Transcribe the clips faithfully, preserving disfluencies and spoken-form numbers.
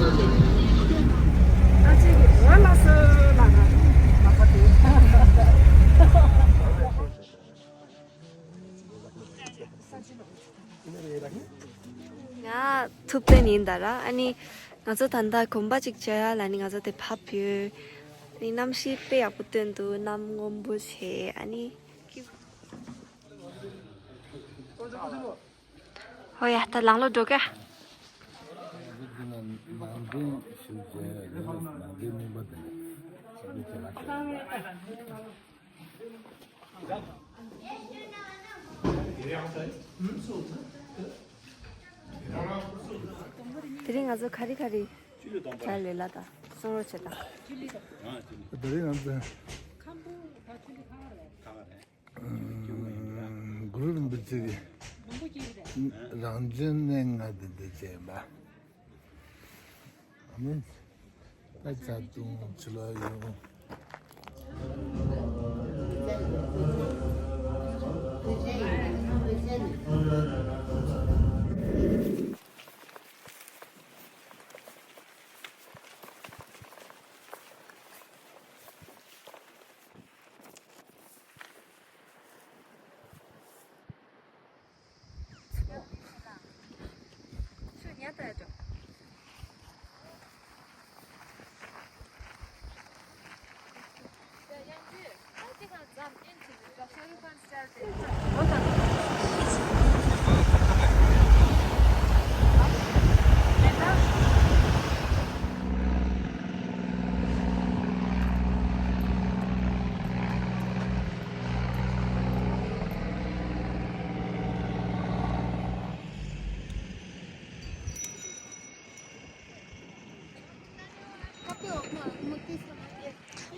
ང་ཐུབ་བསྟན་ཡིན་ད་ར། ཨ་ནི་ང་ཚོ་ད་ལྟ་གོམ་པ་གཅིག་བྱ་ཡ་ལ་ནི་ང་ཚོ་དེ་བབས་ཡོད། ཨ་ནི་གནམ་གཤིས་དཔེ་ཡག་པོ་སྟོན་འདུག་གནམ་སྔོན་པོ་བྱས། ཨ་ནི་ཧོ་ཡ། ད་ལང་ལོ་འགྲོ་ག་དེ་རིང་ང་ཚོ་ག་རེ་ག་རེ་བྱ་ལས་ལ་དང་གསུང་རོགས་བྱེད་དང་། དེ་རིང་ང་ཚོ་གུ་རུ་རིན་པོ་ཆེ་གི་རང་བྱོན་གནས་ལྔ་དེ་འདི་བྱས་པ། ཨ་མིན། ད་ཅ་དུང་ཕྱི་ལོགས་ཡོང་།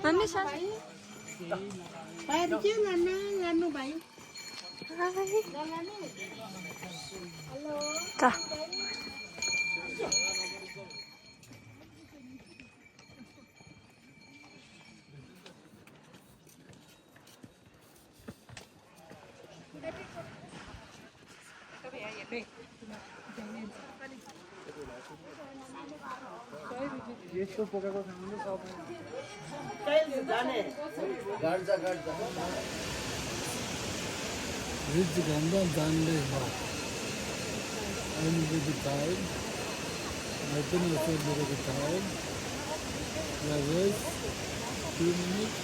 मम्मी सा भाई, भाई, रुकिए ना, ना, लानू भाई। हाय। ना लानू। हेलो। ता। རི་གཅིག་གང་དང་མཚན་ལས་མ། I'm with the tide. I think I said with the tide. There is two minutes.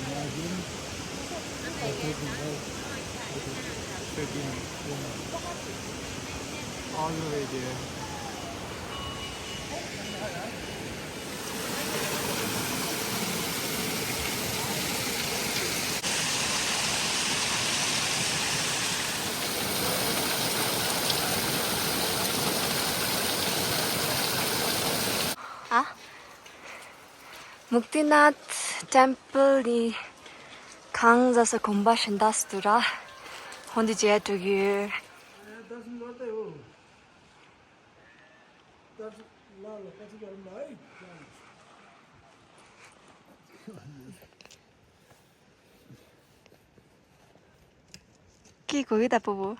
Imagine. I take it back. Taking it. Yeah. All the way there. ཨ། མུཀྟི་ནཱཐ་ཊེམ་པལ་ནི་གང་ཟ་ས་གོམ་པ་བཞིན་དག་སུ་དུ་ར། ཧོན་དུ་མཇལ་འགྲོ་གི་ཡོད། ཀི་གོ་གི་ད་པོ་པོ།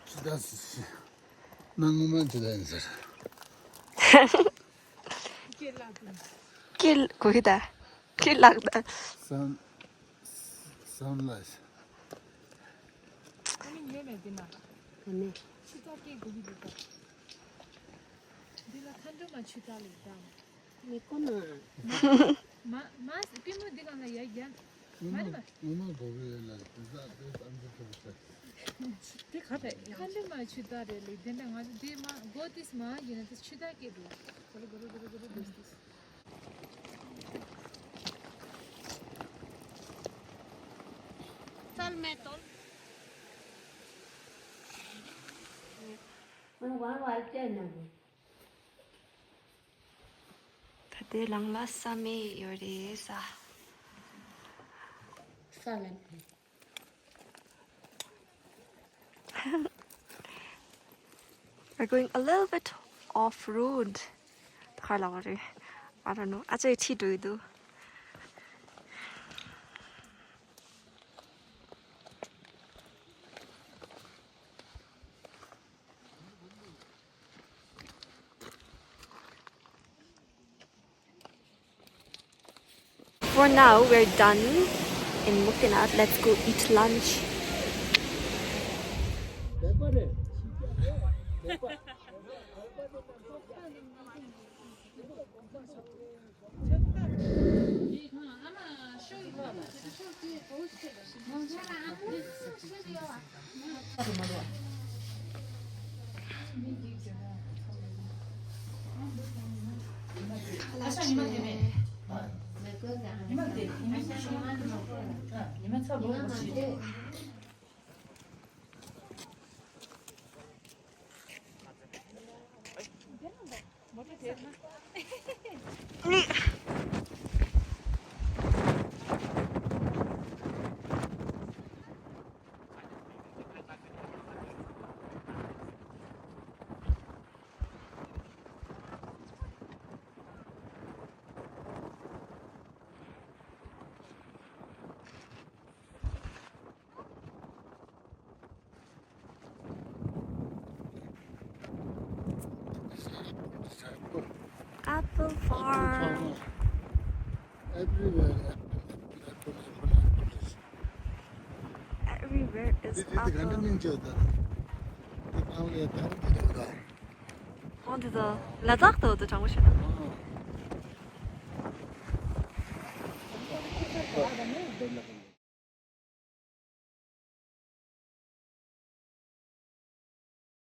ཅི་ད་སི་སི། ནང་ངོ་མ་ཅི་ད་ཡིན་ཟེར། ཀི་གོ་གི་ད། ཀི་ལག་ད། སམ། སམ་ལ། ཨ་ནི་ཉོས་མེད་འདི་ན། ཨ་ནི། ཆུ་ཚ་སྐྱེ་དགོས་ཀྱི་འདུག་ད། འདི་ལ་མཁའ་འགྲོ་མ་ཆུ་ཚ་ལེགས་དང་། མི་ཀུན་ན། མ་མ་པི་མོ་འདི་གང་ལ་ཡ་ཡ། མ་ནི་མ། ངོ་མ་གོ་གི་ཡོད་ལ་དེ་ཚ་དེ་ཨམ་ཅོག་ཐོག་ཏུ། དེ་ག་རེད། མཁའ་འགྲོ་མ་ཆུ་ཚ་རེད་ལེགས་དེ་འདྲ་ང་ཚོ་འདི་མ་གོ་ཏིས་མ་ཡིན་ན་དེ་ཆུ་ཚ་སྐྱེ་འདུག་གོ་རེ་གོ་རེ་གོ་རེ་གོ་རེ་དེ་ཏིས། ད་ལྟའི་ལང་ལ་ས་མེད་ཡོད་རེད་ས། ས་ལ། We're going a little bit off road. ཁ་ལ་བ་རེད། I don't know. ཨ་ཅེ་ཁྲིད་འགྲོ་ཡི་འདུག། For now, we're done in Muktinath. Let's go eat lunch. Apple farm. Everywhere, apple, apple, apple, apple is. Everywhere is apple. འདི་འདི་ག་འདྲ་སྙིང་རྗེ་ད། འདི་ཐང་ལ་ཐང་འདི་རེད་ད། འོ་འདི་ད་ལ་དྭགས་ད་འོ་ད་དྲང་པོ་བཤད་ན། ཨ།